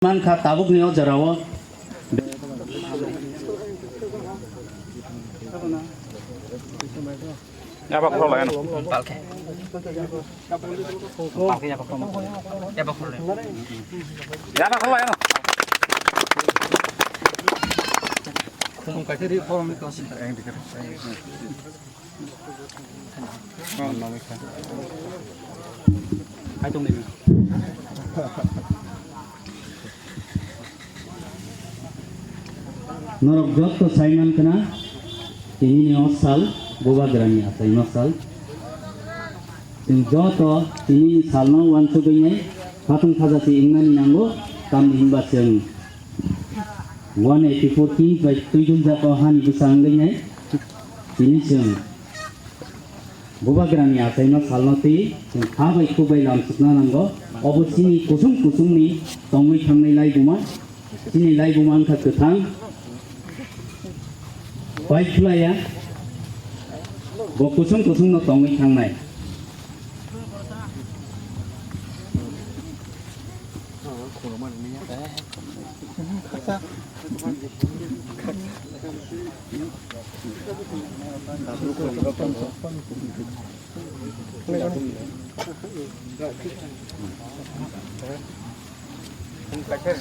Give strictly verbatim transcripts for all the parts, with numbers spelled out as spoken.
Mankha tabukni o jorao. Yaba khorok lai ano. Yaba khorok lai ano. Norok joto saiman khna, tini ni o sal, Bubagrani achaima sal. Chwng joto tini ni salno uansugwi nai, khatung khaja se wngnani nango, tamni hwnba chwng one eighty four kings bai twi dul jako hani bwsa wngwi nai. Tini chwng Bubagrani achaima salno twi chwng kha bai khuk bai lamsukna nango. Obo chini kusung kusungni tongwi thangnai laibuma. Chini laibuma wngkha kwthang. Pai khulaya. Bo kusung kusungno tongwi thangnai.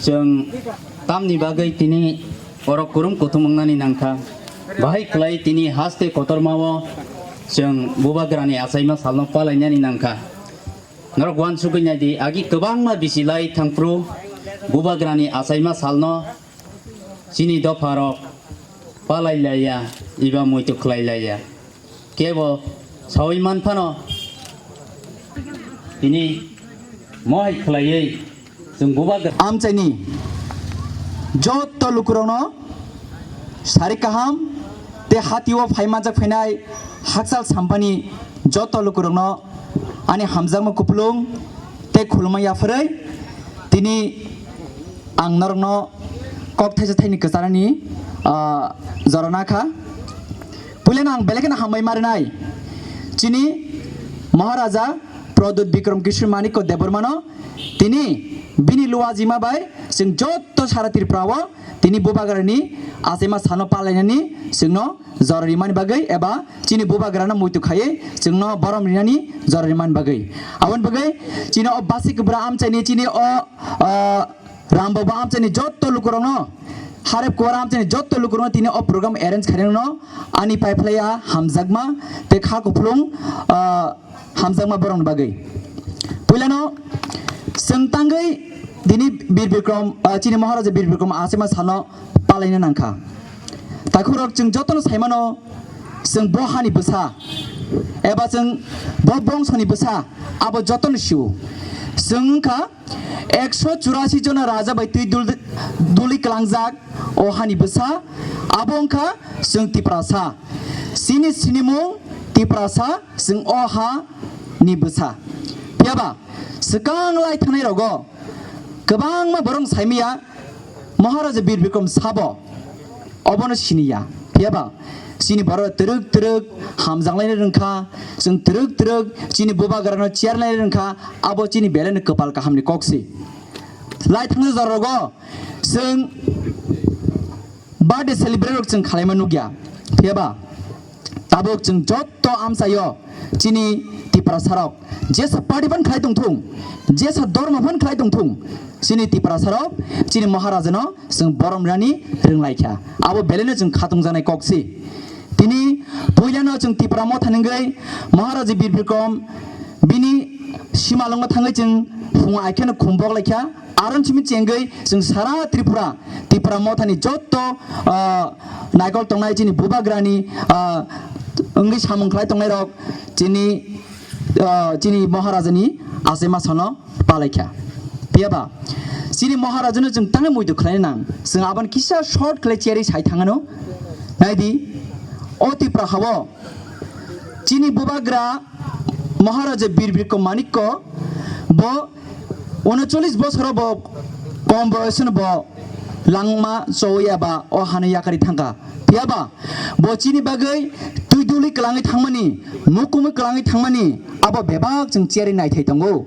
Chwng tamni bagwi tini borok kurum kuthum wngnani nangkha? Bahai kwlai tini haste kotormao chwng Bubagrani achaima salno palainani nangkha. Norok uansugwi naidi, agi kwbangma bisi lai thangphru Bubagrani achaima salno chini dopharok palai laiya, eba muitu khlai laiya. Kebo saui man phano tini mohai khlaiwi chwng Bubagra amchaini joto lukurokno sari kaham tei hatio phai manjak phainai hakchal sampani joto lukurokno ani hamjakma kupulung tei khulumma yapharwi tini ang norokno kok thaisa thaini kwcharani, ah, jora nakha. Puilano ang belai kheno hambai marinai chini Maharaja Pradyut Bikram Kishore Manikya Debbarmano, tini bini luajima bai chwng joto sara Tripura o tini Bubagrani achaima sano palainani chwngno jora rimani bagwi eba chini Bubagrano muitu khaiwi chwngno borom rinani jora rimani bagwi. Aboni bagwi chini o Basi Kwbra amchaini chini o, ah, Ram Babu amchaini joto lukurokno, Harep Kuwar amchaini joto lukurokno tini o program arrange khainano ani paiphlaiya hamjakma tei kha kupulung, ah, hamjakma borokni bagwi. Puilano chwng tangwi dini Bir Bikram, ah, chini Maharaja Bir Bikram achaima sano palaina nangkha. Takhukrok chwng jotono saimano, chwng bo hani bwsa eba chwng bo bongsoni bwsa, abo jotono sio. Chwng wngkha ekso churasi jona raja bai twi dul-, duli kwlangjak o hani bwsa, abo wngkha chwng Tiprasa. Chini sinimung Tiprasa, chwng o ha ni bwsa. Phiyaba swkang lai thangnai rogo kwbangma borok saimaya Maharaja Bir Bikram sabo obono siniya. Phiyaba chini borok twrwk twrwk hamjak laina rwngkha, chwng twrwk twrwk chini Bubagrano chair laina rwngkha, abo chini belai no kwpal kahamni kok se. Lai thangnai jora rogo chwng birthday celebrate rok chwng khalaima nukya. Phiyaba tabuk chwng joto amchaio chini Tiprasarok jesa party phan khlai tongthung, jesa dormo phan khlai tongthung, chini Tiprasarok chini Maharajano chwng borom rani rwnglaikha. Abo belaino chwng khatungjaknai kok se. Tini puilano chwng Tipra Motha nungwi Maharaja Bir Bikram bini simalwngo thangwi chwng phung aikheno khumbok laikha. Aron simi chengwi chwng sara Tripura, Tipra Mothani jotto, ah, naikol tongnai chini Bubagrani, ah, wngwi samung khlai tongnairok chini, ah, chini Maharajani achaima sano palaikha. Phiyaba chini Maharajano chwng tangwi muitu khlaina nang. Chwng aboni kisa short khlai cherwi sai thangano. Naidi, o Tipra hao chini Bubagra Maharaja Bir Bikram Manikya bo unochollis bosoro bo kom boyosno bo langma chowi eba o hano yakari thangkha. Phiyaba bo chini bagwi twi duli kwlangwi thangmani, mukumwi kwlangwi thangmani abo bebak chwng cherwi naithai tongo.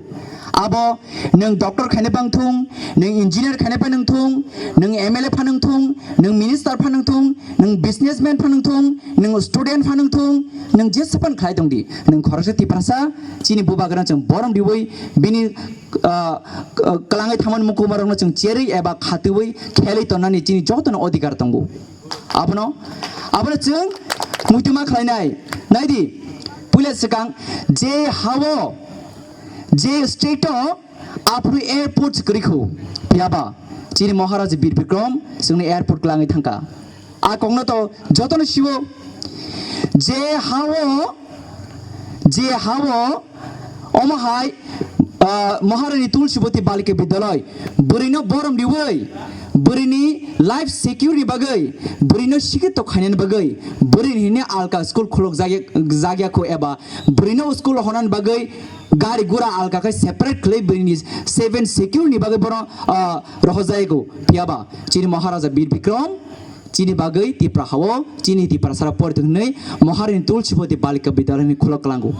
Abo nwng doctor khaina bang thung, nwng engineer khaina pha nung thung, nwng M L A pha nung thung, nwng minister pha nung thung, nwng businessman pha nung thung, nwng student pha nung thung, nwng jesa phan khlai tong di, nwng khoroksa Tiprasa, chini bubagra chwng borom diwi bini, ah, ah, kwlangwi thangmani mukumarokno chwng cherwi eba khatwi khelwi tonnani chini jotono odhikar tongo. Abono, abono chwng muitu ma khlainai. Naidi, puila swkang je hao, je state o aphuru airport kwrwi khu, phiyaba chini Maharaja Bir Bikram chwngno airport kwlangwi thangkha. A kokno to jotono siwo je hao, je hao omo hai, ah, Maharani Tulsibati Balika Vidyalaya bwrwino borom riwi bwrwini life secure ni bagwi, bwrwino sikito khainani bagwi, bwrwini hini alka school khuluk jagya, jagya khu eba bwrwino school honani bagwi gari gura alka khai separate khlai bwrwini seven secure ni bagwi bono, ah, rohorjaigo. Phiyaba chini Maharaja Bir Bikram chini bagwi Tipra hao, chini Tiprasarok pori thung hwnwi Maharani Tulsibati Balika Vidyalaya ni khulok klango.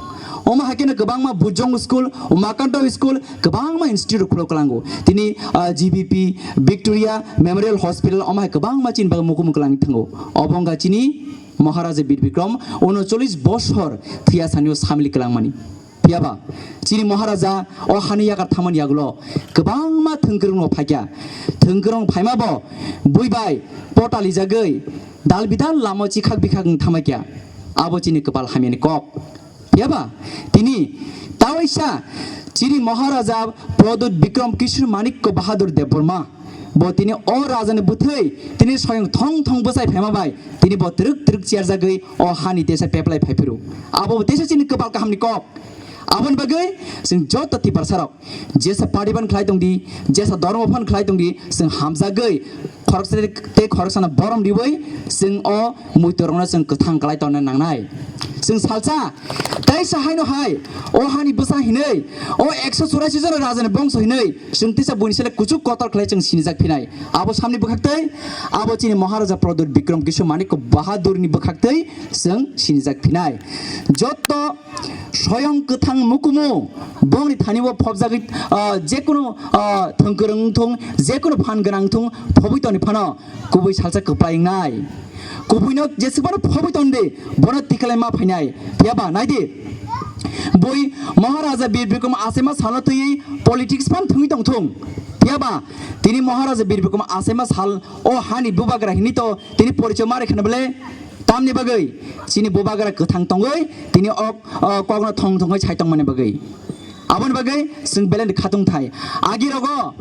Omo hai kheno kwbangma Bujong School, Umakanto School, kwbangma institute khulok klango. Tini, ah, G B P, Victoria Memorial Hospital, omo hai kwbangma chini bagwi mukumu klang thango. Obo wngkha chini Maharaja Bir Bikram, unocholish bosor thwiya sanio samil kwlangmani. Phiyaba chini Maharaja o hani yakar thangmani yagulo kwbangma thwngkwrwngno phaikya. Thwngkwrwng phaimabo bui bai pota lijagwi dal bidal lama chikhak bikhak wng thangmaikya. Abo chini kwpal hamyani kok. Phiyaba tini tawaisa chini Maharaja Pradyut Bikram Kishore Manikya Bahadur Debbarma bo tini o rajani bwthwi tini soyong thong thong bwsai phaima bai tini bo twrwk twrwk chiyarjagwi o hani tesa peplai phaiphuru. Abo bo tesa chini kwpal kahamni kok. Aboni bagwi chwng joto Tiprasarok jesa party phan khlai tongdi, jesa dhormo phan khlai tongdi, chwng hamjagwi khoroksa tei khoroksano borom riwi chwng o muitorokno chwng kwthang khlai tongna nangnai. Chwng salsa teisa haino hai o hani bwsa hinwi, o ekso churashi jona rajani bongso hinwi chwng tisa buini sele kuchuk kotor khlai chwng sinijak phinai. Abo samni bwkhaktwi, abo chini Maharaja Pradyut Bikram Kishore Manikya Bahadurni bwkhaktwi chwng sinijak phinai. Joto soyong kwthang mukumu bongni thani o phobjagwi, ah, jekunu, ah, thwngkwrwng wngthung, jekunu phan gwnang wngthung, phobwi toni phano kubui salsa kwplai wngnai. Kubuino jeswkmano phobwi tondi, bono tikalai ma phainai. Phiyaba naidi, bui Maharaja Bir Bikram achaima salno twiwi politics phan thwngwi tongthung. Phiyaba tini Maharaja Bir Bikram achaima sal o hani bubagra hinwi to tini porichoi ma rwkha bwle? Tamni bagwi chini bubagra kwthang tongwi tini o, o kokno thong thongwi sai tongmani bagwi. Aboni bagwi chwng belai ni khatung thai. Agi rogo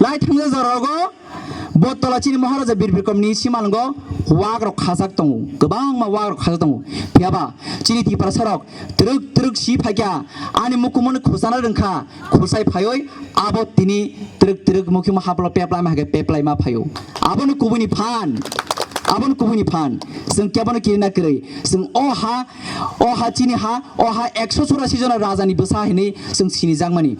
lai thangja jora rogo bo tola chini Maharaja Bir Bikramni simalwngo wak rok khajak tongo, kwbangma wak rok khajak tongo. Phiyaba chini Tiprasa rok twrwk twrwk si phaikha, ani mukumuni khusana rwngkha, khusai phaiwi abo tini twrwk twrwk mukhimo haplo peplai ma hai khe peplai ma phaio. Abono kubuini phan, abono kubuini phan. Chwng kebono kirina kwrwi. Chwng o ha, o ha chini ha, o ha ekso churasi jona rajani bwsa hinwi chwng sinijakmani.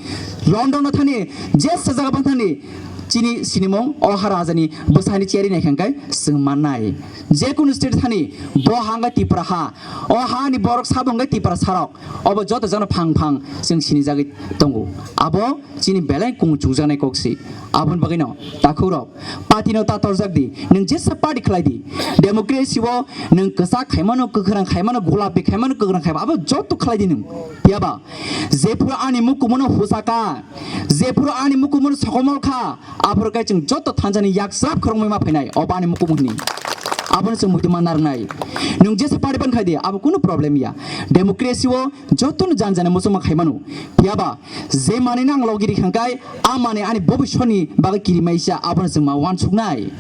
London no thani, jesa jaga bang thani, chini sinimung o ha rajani bwsa hinwi cheri nai khe chwng mannai. Jekunu state thani, bo ha wngkha Tipra ha, o hani borok sabo wngkha Tiprasarok. Obo joto jano phang phang chwng sinijagwi tongo. Abo chini belai kung chukjaknai kok si. Aboni bagwino takhukrok party no ta torjak di. Nwng jesa party khlai di. Democracy o nwng kwchak khaimano, kwkhwrang khaimano, gulapi khaimano, kwkhwrang khaimano, abo joto khlai di nwng. Phiyaba jephuru ani mukumono husaka, jephuru ani mukumono sokomol kha, aphuru khe chwng joto thansa ni yak srap khorokmai ma phainai, obo ani mukumu hwnwi. Abono chwng muitu ma narwknai. Nwng jesa party ban khai di, abo kunu problem ya. Democracy o jotono jan jani muchungma khai mano. Phiyaba je manwi no ang logi ri kha khe, a manwi ani bobiswt ni bagwi kirimaisa, abono chwng ma uansuknai.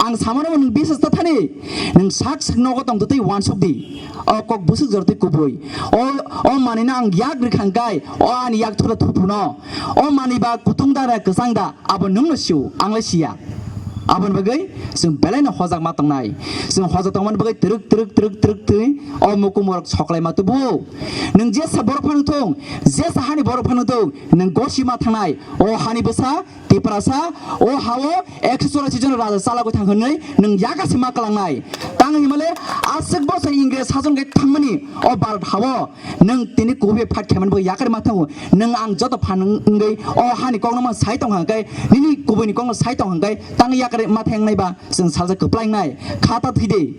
Ang samano nwng bisas ta thani, nwng sak sak nogo tong twi uansuk di. O kok bwswk jor twi kubui. O, o manwi no ang yak ri kha khe, o ani yak thula thupu no. O manwi ba kutung da na kwchang da, abo nwng no sio, ang le siya. Aboni bagwi chwng belai no hojak ma tongnai. Chwng hojak tongmani bagwi twrwk, twrwk, twrwk, twrwk twi o mukumorok soklai ma tubu. Nwng jesa borok phano thung, jesa hani borok phano thung, nwng gosi ma thangnai. O hani bwsa, Tiprasa, o ha o ekso churasi jon raja chalagwi thang hwnwi nwng yakasi ma kwlangnai. Tang Himale aswk bosor Ingres sason khe thangmani o Bharat hao nwng tini kubui phat khaimani bo yakar ma thango. Nwng ang joto phan wngwi o hani kokno ma sai tong hangkai, nini kubuini kokno sai tong hangkai, tang yakar ma thangnai ba chwng salsa kwplaingnai. Khata thide.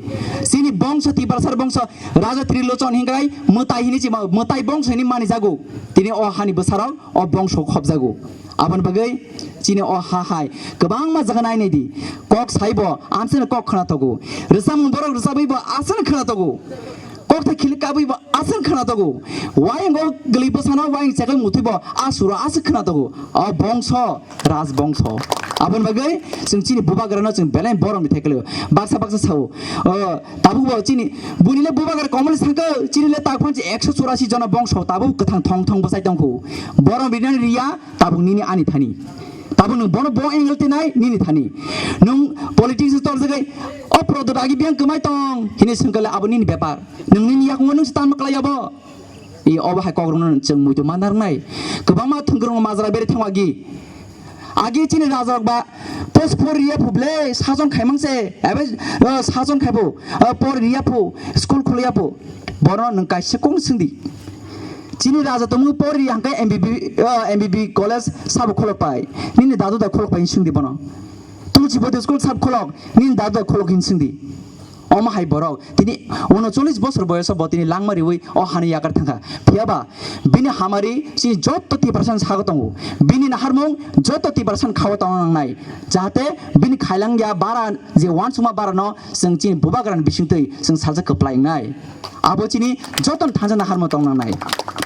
Chini bongso Tiprasar bongso Raja Trilochon hingkai mwtai hini chima mwtai bongso hini mani jago. Tini o hani bwsarok o bongso khobjago. Aboni bagwi chini o ha hai kwbangma jaga nai nai di. Kok saibo amsino kok khna togo. Rwchapmung borok rwchapwi bo aswk khna togo. Kok thai khilik kabwi bo aswk khna togo. Wayang o gili bwsano wayang chekoi mutwi bo asuro aswk khna togo. O bongso, raj bongso. Aboni bagwi chwng chini bubagrano chwng belai borom ni theklo. Baksa baksa sao. O tabuk bo chini bunile bubagra komoni sangkhe chini le tak phanchi ekso churasi jona bongso tabuk kwthang thong thong bwsai tongkhu. Borom rinani riya tabuk nini ani thani. Tabuk nwng bono bo angle tinai nini thani. Nwng politics ni tor jagai o product agi biyang kwmai tong hini swngkale abo nini bepar. Nwng nini yakungo nwng se tanma kwlai abo. I obo hai kokrokno chwng muitu manna rwnai. Kwbangma thwngkwrwngno majra beri thangwagi. Agi chini rajarok ba post por riya phu ble sajon khaimang se. Ebe, o, sajon khaibo. O, por riya phu, school khulya phu. Bono nwng kaisa kung swngdi. Chini raja tongmung por ri hangkai M B B, o, M B B college sabo kholok pai. Nini dadu da kholok pai swngdi bono. Tulsi Bodhi school sab kholok, nini dadu da kholok hin swngdi. Omo hai borok tini unocholish bosor boyoso bo tini langma riwi o hani yakar thangkha. Phiyaba bini hamari chini joto Tiprasa sago tongo. Bini naharmung joto Tiprasa khao tongna nangnai. Jahate bini khailang ya bara je wansukma bara no chwng chini bubagrani bisingtwi chwng salsa kwplai wngnai. Abo chini joto thansa naharmung tong nangnai.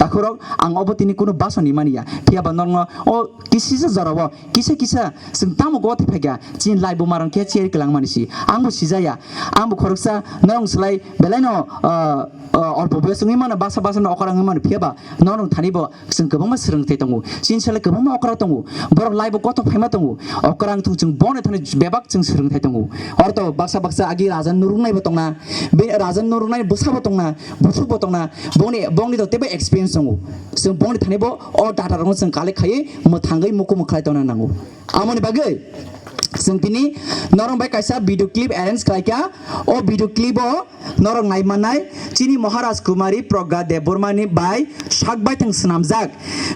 Takhurok ang obo tini kunu basoni mani ya. Phiyaba norokno o kisisa jorao kisa kisa chwng tamo gotwi phaikha chini lai buma rang khe cherwi kwlangmani si. Angbo sijaya. Angbo khoroksa norok slai belaino, ah, ah, olpo boyos wngwi mano, basa basa no okra wngwi mano, phiyaba norok thani bo chwng kwbangma swrwng thai tongo. Chini slai kwbangma okra tongo. Borok lai bo kothok phaima tongo. Okra wngthung chwng bono thani bebak chwng swrwng thai tongo. Oro to baksa baksa agi raja nurungnai bo tongna. Be raja nurungnai bwsa bo tongna. Busu bo tongna. Bongni, bongni to tebo experience tongo. Chwng bongni thani bo o data rokno chwng collect khaiwi mwthangwi mukumu khlai tongna nango. Amoni bagwi chwng tini norok bai kaisa video clip arrange khlaikha. O video clip o norok nai mannai chini Maharaj Kumari Pragya Debbarma ni bai sak baithang swnamjak.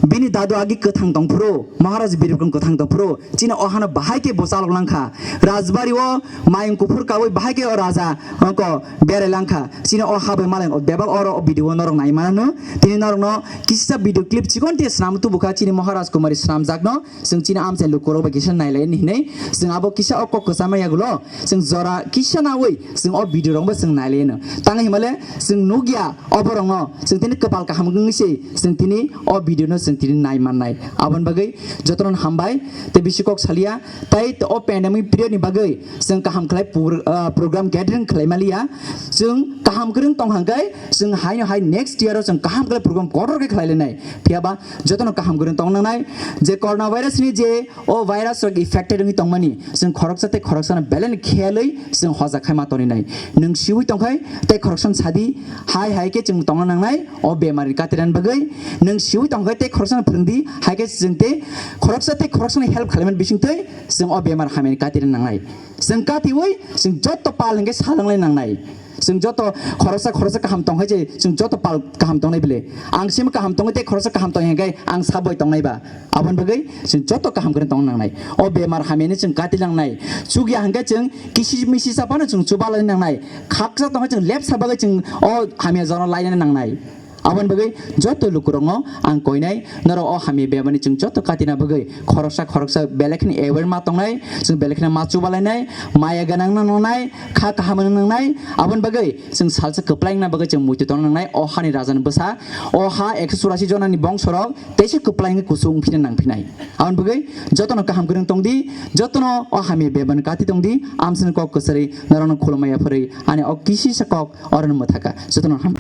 Bini dadu agi kwthang tongphuru, Maharaj Birikrom kwthang tongphuru, chini o hano bahai khe bo chalok langkha. Rajbari o mayung kuphur kawi bahai khe o raja ongko berai langkha. Chini o ha bai malai bebak oro o video o norok nai mano. Tini norokno kisa video clip chikon te swnam tubukha chini Maharaj Kumari swnamjakno. Chwng chini amchai lukurok bai kisa nailai ni hinwi chwng abo kisa o kok kwchama yagulo chwng jora kisa nawi chwng o video rokbo chwng nailai no. Tang himale chwng nukya oborokno chwng tini kwpal kaham wngwi se chwng tini o video no chwng tini nai mannai. Aboni bagwi jotono hambai tei bisi kok salia tei o pandemic period ni bagwi chwng kaham khlai pur-, ah, program gathering khlai maliya. Chwng kaham kwrwng tong hangkai chwng haino hai next year o chwng kaham khlai program kotor khe khlai lainai. Phiyaba jotono kaham kwrwng tong nangnai je corona virus ni je o virus rok affected wngwi tongmani, chwng khoroksa tei khoroksa no belai no kheyalwi chwng hoja khai ma toni nai. Nwng siwi tongkhai tei khoroksa no sadi, hai hai khe chwng tongna nangnai o bemar ni katirani bagwi. Nwng siwi tongkhai tei khoroksa no phwrwngdi, hai khe chwng tei khoroksa tei khoroksa no help khlaimani bisingtwi chwng o bemar hamyani katirani nangnai. Chwng katiwi chwng joto pal hwnkhe salanglai nangnai. Chwng joto khoroksa khoroksa kaham tongkhai je chwng joto pal kaham tongnai bile. Ang simi kaham tongwi tei khoroksa kaham tong hwnkhe ang saboi tongnai ba. Aboni bagwi chwng joto kaham khe tong nangnai. O bemar hamyani chwng kati nangnai. Chukya hwnkhe chwng kisi misi chapano chwng chubalai nangnai. Khaksa tongkhe chwng lepsa bagwi chwng o hamya jono lainani nangnai. Aboni bagwi joto lukurokno ang koinai, norok o hamya bemani chwng joto katina bagwi khoroksa khoroksa belai kheno aware ma tongnai, chwng belai kheno ma chubalainai, maya gwnang nangnai, kha kaham nangnai. Aboni bagwi chwng salsa kwplai wngna bagwi chwng muitu tongna nangnai. O hani rajani bwsa, o ha ekso churasi jonani bongsorok teisa kwplai wngwi kusu wngphina nangphinai. Aboni bagwi jotono kaham kwrwng tongdi, jotono o hamya bebani kati tongdi, amsini kok kwchari norokno khulumma yaphari ani o kisisa kok oroni mwthaka. Jotono ham.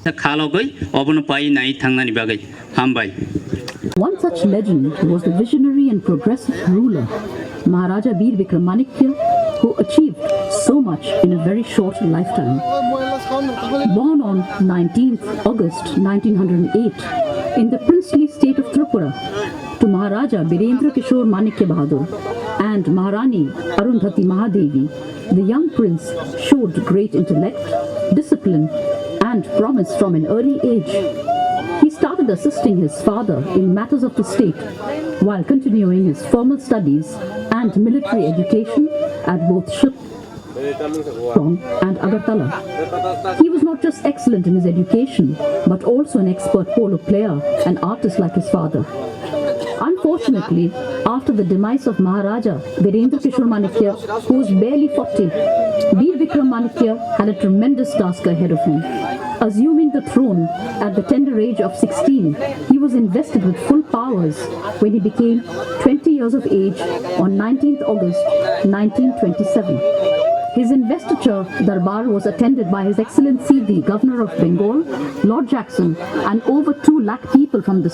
Khalogwi obono pai nai thangnani bagwi hambai. One such legend was the visionary and progressive ruler, Maharaja Bir Bikram Manikya, who achieved so much in a very short lifetime. Born on nineteenth August nineteen hundred eight in the princely state of Tripura to Maharaja Birendra Kishore Manikya Bahadur and Maharani Arundhati Mahadevi, the young prince showed great intellect, discipline, and promise from an early age. He started assisting his father in matters of the state while continuing his formal studies and military education at both Shillong and Agartala. He was not just excellent in his education, but also an expert polo player and artist like his father. Unfortunately, after the demise of Maharaja Virendra Kishore Manikya, who was barely forty, Veer Vikram Manikya had a tremendous task ahead of him. Assuming the throne at the tender age of sixteen, he was invested with full powers when he became twenty years of age on nineteenth August nineteen twenty-seven. His investiture darbar was attended by His Excellency the Governor of Bengal, Lord Jackson, and over two lakh people from the